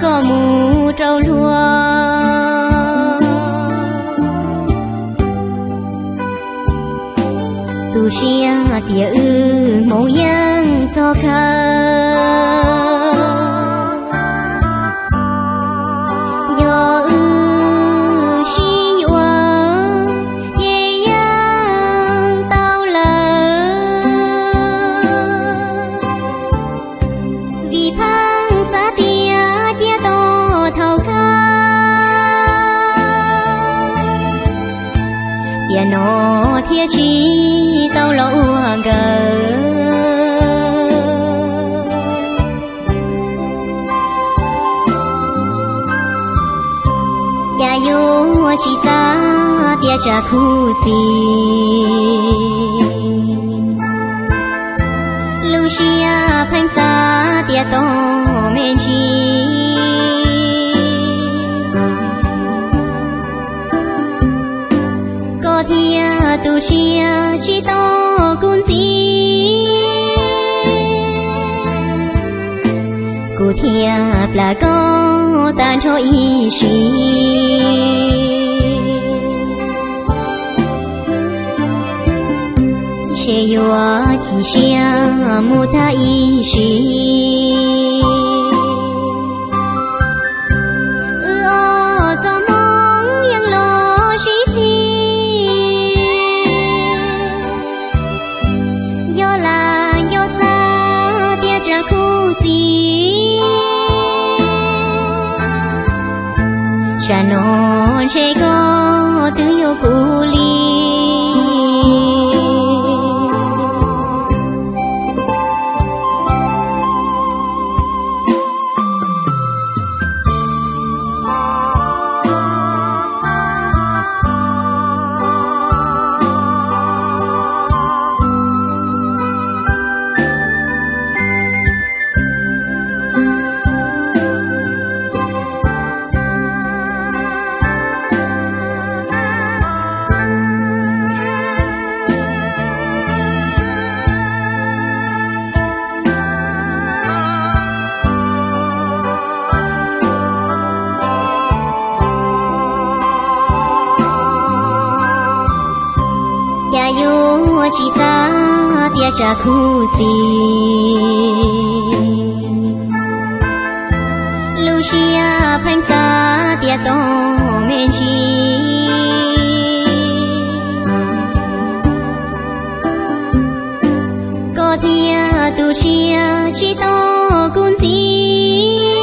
koj mus rau luag. Tu siab tias wb hmoov yeej txog kawg. Yog wb sib yuav ces yeej tau lawm. Vim pheej xav tias cia tos thaum kawg, tiam no thiaj tsis tau los ua nkawd. Cas yuav tsis xav tias tsam khuv xim, lub siab pheej xav tias tos me ntsis. Koj thiaj tu siab tsis tos kuv ntxiv, kuv thiaj plam koj tag nrho ib sim. Ces yuav chim siab mus tag ib sim. Wb ob txoj hmoov yeej los sib txhis, yog lam nco xav tias tsam khuv xim. Tsam no ntshe koj twb yuav kuv li. Cas yuav tsis xav tias tsam khuv xim, lub siab pheej xav tias tos me ntsis. Koj thiaj tu siab tsis tos kuv ntxiv,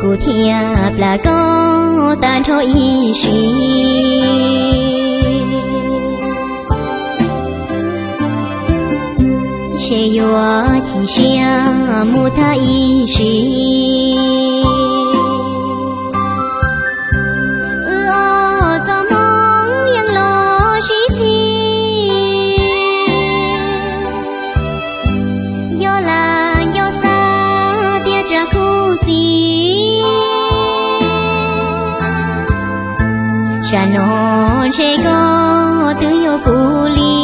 kuv thiaj plam koj tag nrho ib sim. Ces yuav chim siab mus tag ib sim. Wb ob txoj hmoov yeej los sib txhis, yog lam nco xav tias tsam khuv xim. Tsam no ntshe koj twb yuav kuv li.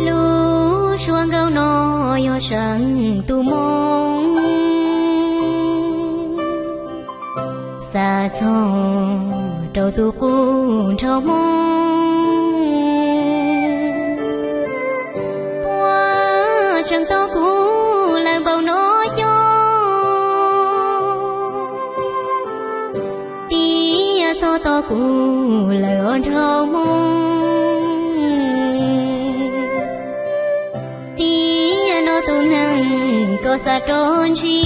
Lub suab nkauj no yog seem tus moo xa txog rau tus qub nrog hmoo, puas tseem tau kuv txhob tos kuv lawm os nraug Hmoob. Tiam no tus neeg koj xav rov ntsib,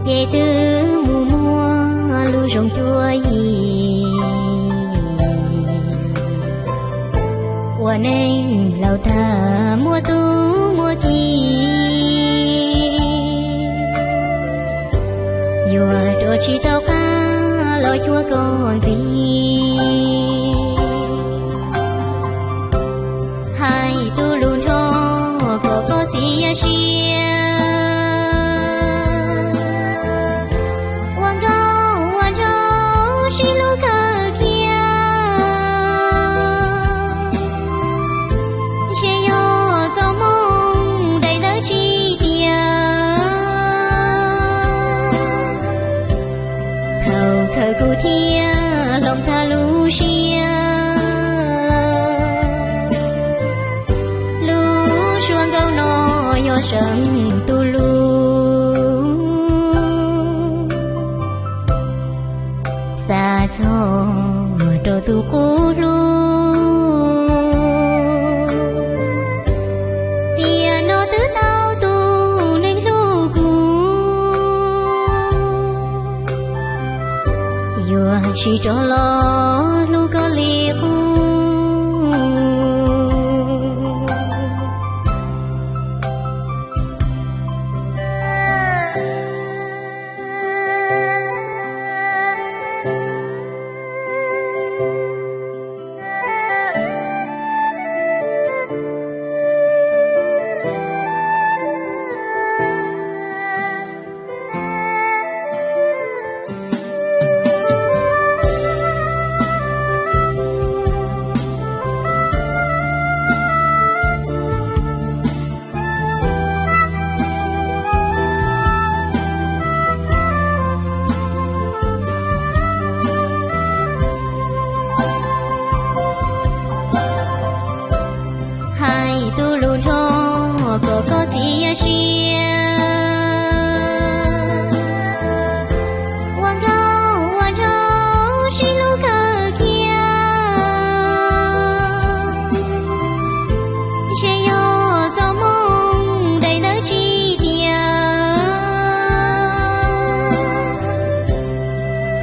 ces twb mus muaj lub zoo cuab yim. Ua neej laus tag muaj tub muaj ki, yuav rov tsis tau qab los cuag koj ntxiv. Hais tus lus nrog kom koj txiav siab, ua nkauj ua nraug sib hlub kawg kiag. Ntshe yog txoj hmoo daim ntawv tsim tiam, thaum kawg kuv thiaj hloov tag lub siab. Lub suab nkauj no yog seev tus lus, xav txog rau tus qub hlub. Tiam no twb tau tus neeg hlub kuv, yuav tsis rov los hlub koj li qub. Hais tus lus nrog kom koj txiav siab, ua nkauj ua nraug sib hlub kawg kiag. Ntshe yog txoj hmoo daim ntawv tsim tiam,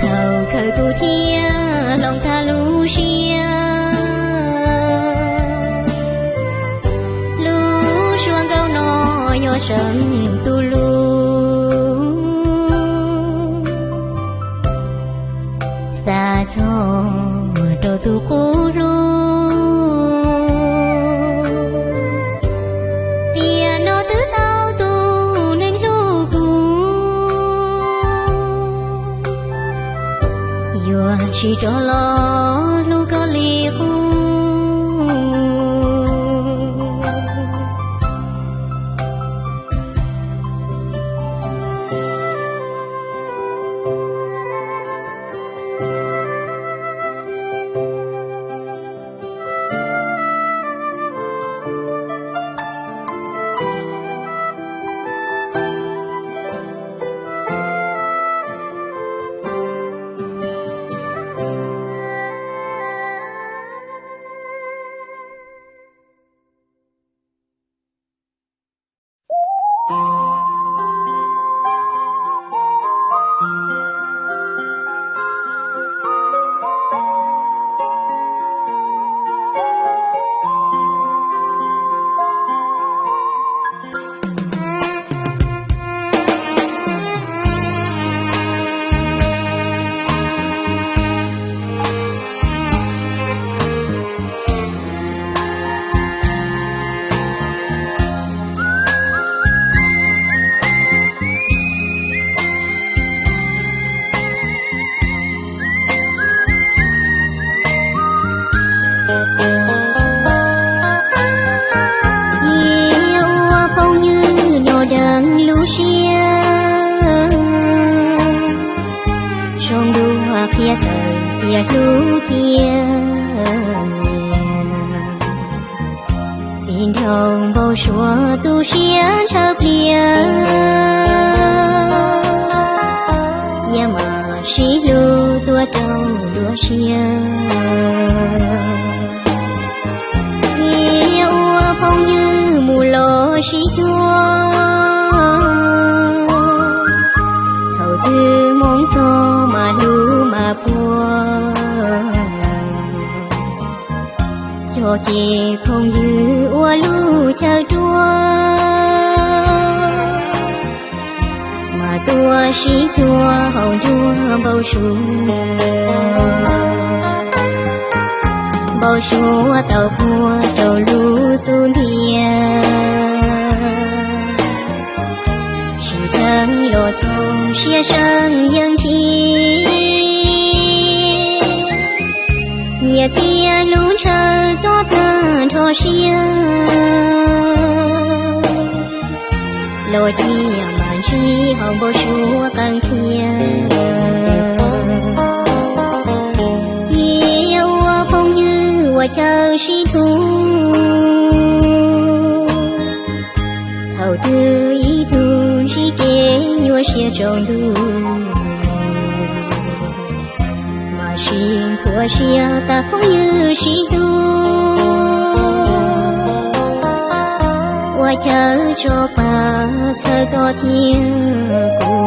thaum kawg kuv thiaj hloov tag lub siab. Lub suab nkauj no yog seev tus lus, xav txog rau tus qub hlub. Tiam no twb tau tus neeg hlub kuv, yuav tsis rov los hlub koj li qub. Cia ua phooj ywg nyob deev lub siab, zoo dua qhia tawm tias hlub thiab nyiam. Txiv nraug npau suav tu siab ntshaw plias, Ces phooj ywg ua lub chaw ruaj, mas tuaj sib cuag haus nruas npau suav, npau suav tau puag rau lub xub ntiag. Sim dheev los txog siab seeb yeej nrhiav, nyias thiab lub ntshaw tob tag nrho siab, los cia mas ntsib haus npau suav qee thiab. Cia ua phooj ywg ua chaw sib hlub, thaum twg ib tug ntsib kev nyuaj siab tsaus ntuj, mas sib thuam siab tas phooj ywg sib hlub, ua chaw tso pab txhawb koj thiab kuv.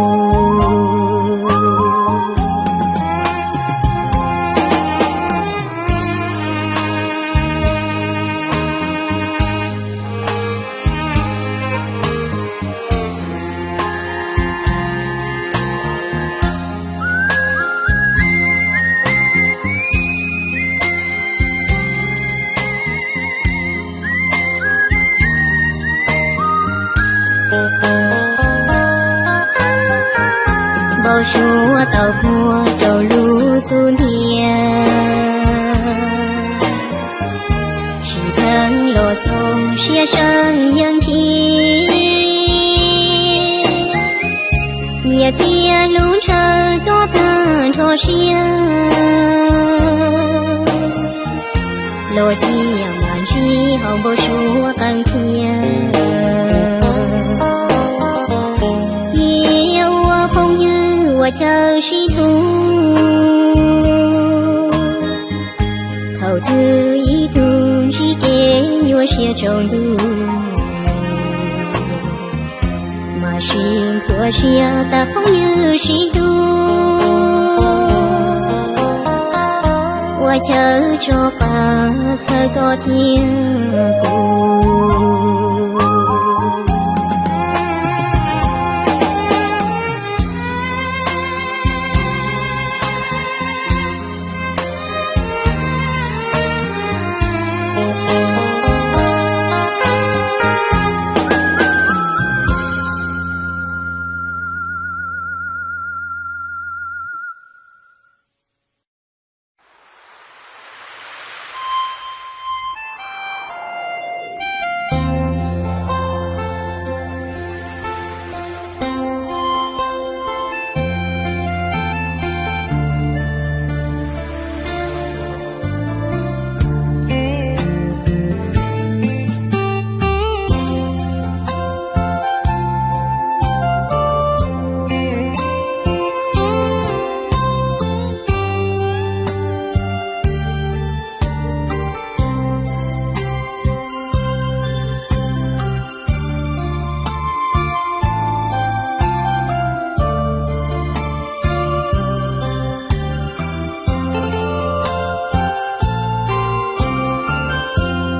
Npau suav tau puag rau lub xub ntiag, sim dheev los txog siab seeb yeej nrhiav, nyias thiab lub ntshaw tob tag nrho siab, los cia mas ntsib haus npau suav qee thiab. Cia ua phooj ywg ua chaw sib hlub, thaum twg ib tug ntsib kev nyuaj siab tsaus ntuj, mas sib thuam siab tas phooj ywg sib hlub, ua chaw tso pab txhawb koj thiab kuv.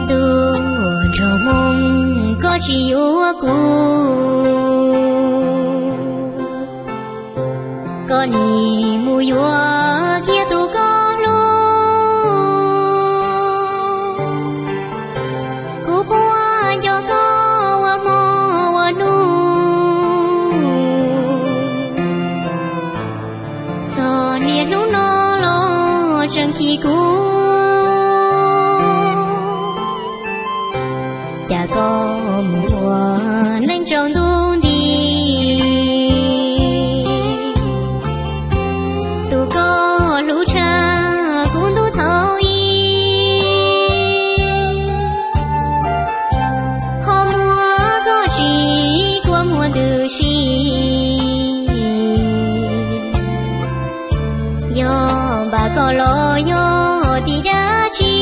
Ntuj nrog moo, koj tsis yuav kuv, koj nim mus yuav kiag tus koj hlub. Kuv quaj nco koj ua hmo ua hnub, txog niaj hnub no los tseem chim kuv. Cas koj mus ua neej tsaus ntuj nti, tus koj hlub tshaj kuv ntuj thaum ub. Ho muaj koj tsis kua muag ntws si, yog npam koj los yog tim dab tsi?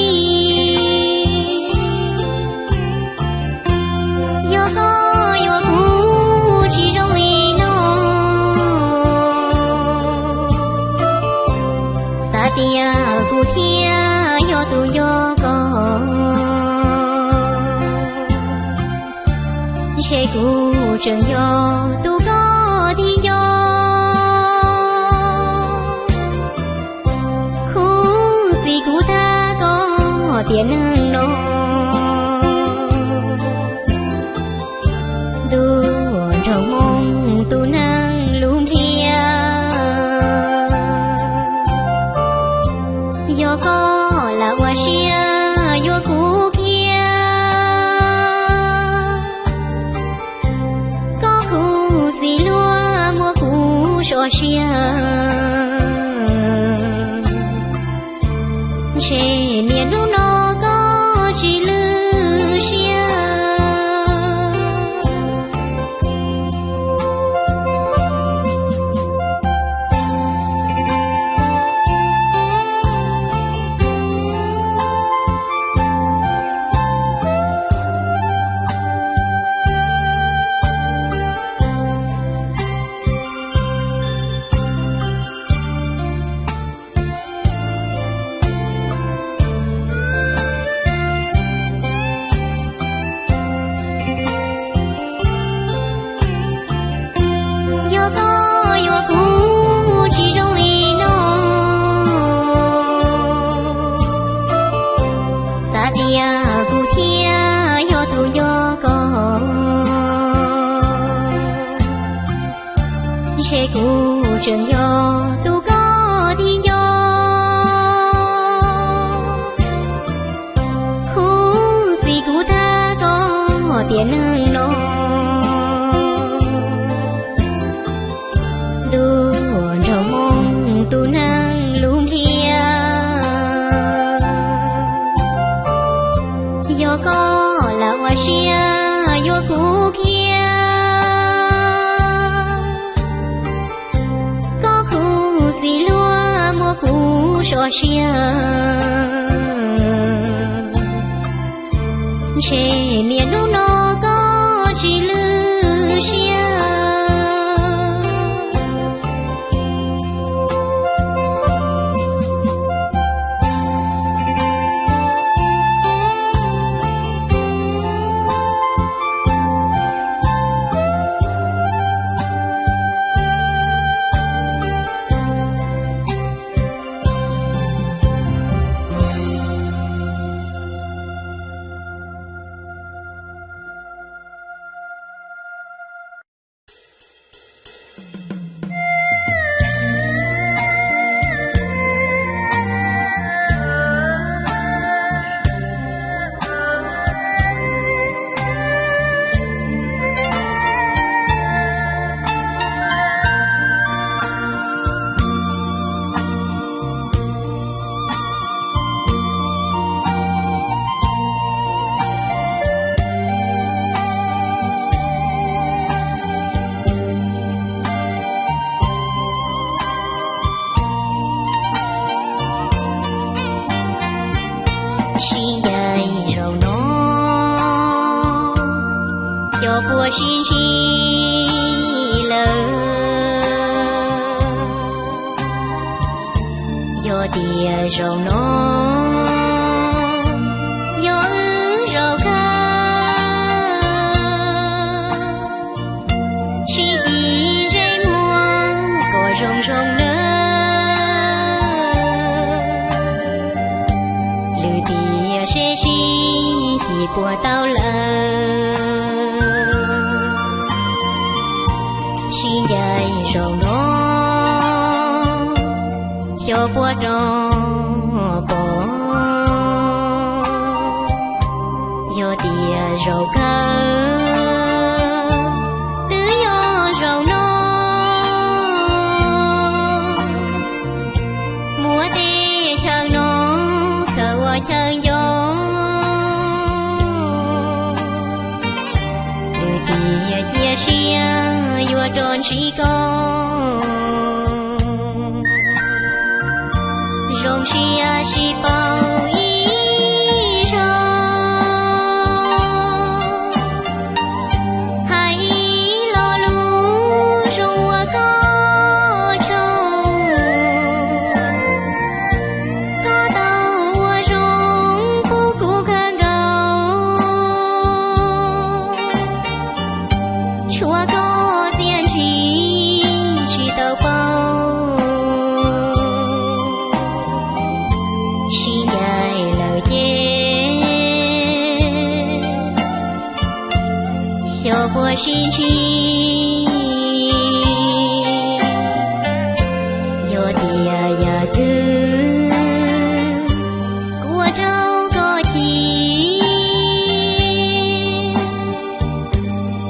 Yog koj yuav kuv tsis zoo li no, xav tias kuv thiaj yog tus nco koj. Kuv tseem yog tus koj thiaj nco, khuv xim kuv thab koj tiam neej no. Ntuj nrog moo tus neeg lub npliag, yog koj lam ua siab yuav kuv kiag. Koj khuv xim luag muab kuv sov siab, ntshe niaj hnub no koj tsis lwj siab. Yog koj yuav kuv tsis zoo li no, xav tias kuv thiaj yog tus nco koj, ntshe kuv tseem yog tus koj thiaj nco. Khuv xim kuv thab koj tiam neej no, ntuj nrog moo tus neeg lub npliag, yog koj lam ua siab yuav kuv kiag. Koj khuv xim luag muab kuv sov siab, ntshe niaj hnub no koj tsis lwj siab. Sib ncaim zaum no, xyov puas sib ntsib lawm. Yog tias zaum no yog wb zaum kawg, sib cim ntsej muag kom zoo zoo nawb. Lwm tiam seb sib cim puas tau lawm. Sib ncaim zaum no, xyov puas rov pom. Yog tias zaum kawg twb yog zaum no, muab tej chaw no khaws ua chaw nco. Lwm tiam cia siab yuav rov ntsib koj, zoo siab sib paub ib zaug. Hais lo lus zoo ua koj tsaug, koj tau ua zoo pub kuv kawg nkaus. sib ntsib. Yog tias yam twg kuv ua rau koj chim,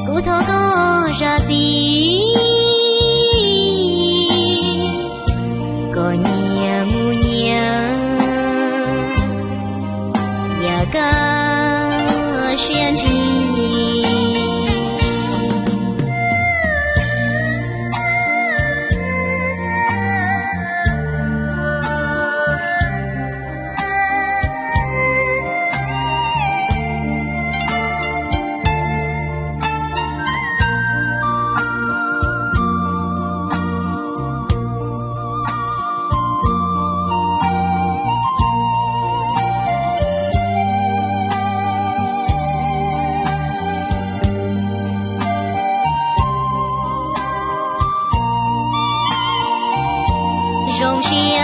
kuv thov koj zam txim, koj nyias mus nyias yam kaj siab ntsig. Zoo siab